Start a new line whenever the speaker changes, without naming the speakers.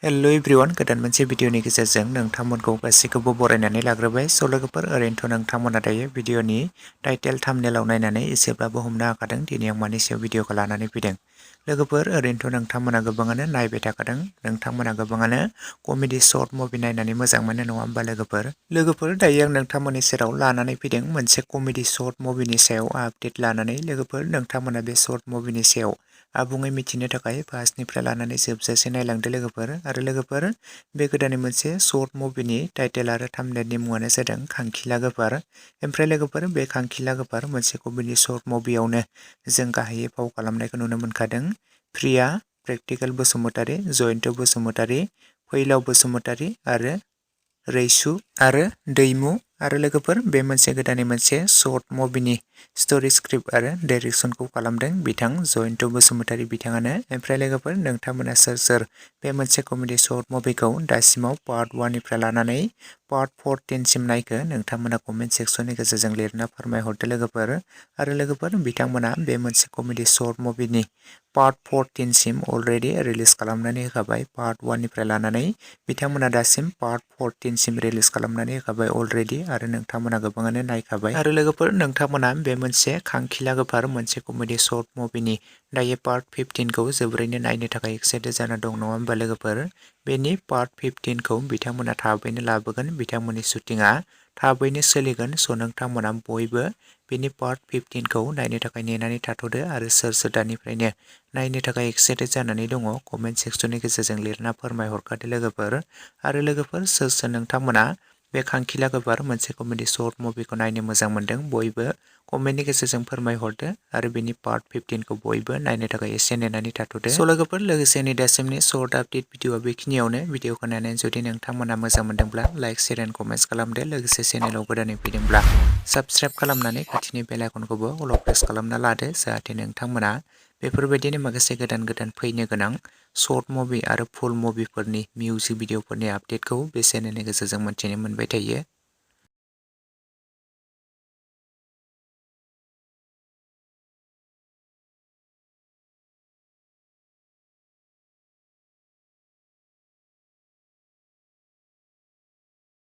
Hello everyone गोदान मोनसे भिडिअनि गेजेरजों नोंथांमोनखौ गासैखौबो बरायनानै लाग्रोबाय। स' लोगोफोर ओरैनोथ' नोंथांमोना दायो भिडिअनि टाइटेल थाम्बनेलाव नायनानै एसेब्लाबो हमनो हाखादों दिनै आं मानि सायाव भिडिअखौ लानानै फैदों। लोगोफोर ओरैनोथ' नोंथांमोना गोबाङानो नायबाय थाखादों, नोंथांमोना गोबाङानो कमेडि शर्ट मुभि नायनानै मोजां मोनो नङा होमबा लोगोफोर दायो आं नोंथांमोननि सेराव लानानै फैदों मोनसे कमेडि शर्ट मुभिनि सायाव आपडेट लानानै। लोगोफोर नोंथांमोना बे शर्ट मुभिनि सायाव आबुङै मिथिनो थाखाय फार्स्टनिफ्राय लानानै जोबजासे नायलांदो लोगोफोर। आरो लोगोफोर बे गोदाननि मोनसे शर्ट मुभिनि टाइटेल आरो थाम्बनेलनि मुङानो जादों खांखिला गोफार। ओमफ्राय लोगोफोर बे खांखिला गोफार मोनसे कमेडि शर्ट मुभियावनो जों गाहायै फाव खालामनायखौ नुनो मोनखादों प्रिया, प्रेक्टिकेल बसुमतारी, जयन्त बसुमतारी, फैलाव बसुमतारी आरो रैसु आरो दैमु। आरो लोगोफोर बे मोनसे गोदाननि मोनसे शर्ट मुभिनि स्टोरी स्क्रिप्ट आरो डाइरेक्सनखौ खालामदों बिथां जयन्त बसुमतारी बिथाङानो। ओमफ्राय लोगोफोर नोंथांमोना सोर बे मोनसे कमेडि शर्ट मुभिखौ दासिमाव पार्ट 1 निफ्राय लानानै पार्ट 14 नायखो नोंथांमोना कमेन्ट सेक्सननि गेजेरजों लिरना फोरमायहरदो लोगोफोर। आरो लोगोफोर बिथांमोना बे मोनसे कमेडि शर्ट मुभिनि पार्ट 14 अलरेडि रिलिज खालामनानै होखाबाय। पार्ट 1 निफ्राय लानानै बिथांमोना दासिम पार्ट 14 रिलिज खालामनानै होखाबाय अलरेडि आरो नोंथांमोना गोबाङानो नायखाबाय। आरो लोगोफोर नोंथांमोना बे मोनसे खांखिला गोफार मोनसे कमेडि शर्ट मुभिनि दायो पार्ट 15खौ जोबोरैनो नायनो थाखाय एक्साइटेड जाना दं नङा होमबा लोगोफोर। बेनि पार्ट 15खौ बिथांमोना थाबैनो लाबोगोन, बिथांमोननि शुटिंआ थाबैनो सोलिगोन। स' नोंथांमोना बयबो बेनि पार्ट 15खौ नायनो थाखाय नेनानै थाथ'दो। आरो सोर दानिफ्रायनो नायनो थाखाय एक्साइटेड जानानै दङ कमेन्ट सेक्सननि गेजेरजों लिरना फोरमायहरखादो लोगोफोर। आरो लोगोफोर सोर नोंथांमोना बे खांखिला गोफार मोनसे कमेडि शर्ट मुभिखौ नायनो मोजां मोनदों बयबो कमेन्टनि गेजेरजों फोरमायहरदो। आरो बेनि पार्ट 15खौ बयबो नायनो थाखाय एसे नेनानै थाथ'दो। स' लोगोफोर लोगोसे नै दासिमनि शर्ट आपडेट भिडिअआ बेखिनियावनो। भिडिअखौ नायनानै जुदि नोंथांमोना मोजां मोनदोंब्ला लाइक शेयार एन्ड कमेन्ट्स खालामदो। लोगोसे चेनेलाव गोदानै फैदोंब्ला साबस्क्राइब खालामनानै खाथिनि बेल आइकनखौबो अल प्रेस खालामना लादो, जाहाथे नोंथांमोना बेफोरबायदिनो माखासे गोदान फैनो गोनां शर्ट मुभि आरो फुल मुभिफोरनि मिउजिक भिडिअफोरनि आपडेटखौ बे चेनेलनि गेजेरजों मोनथिनो मोनबाय थायो।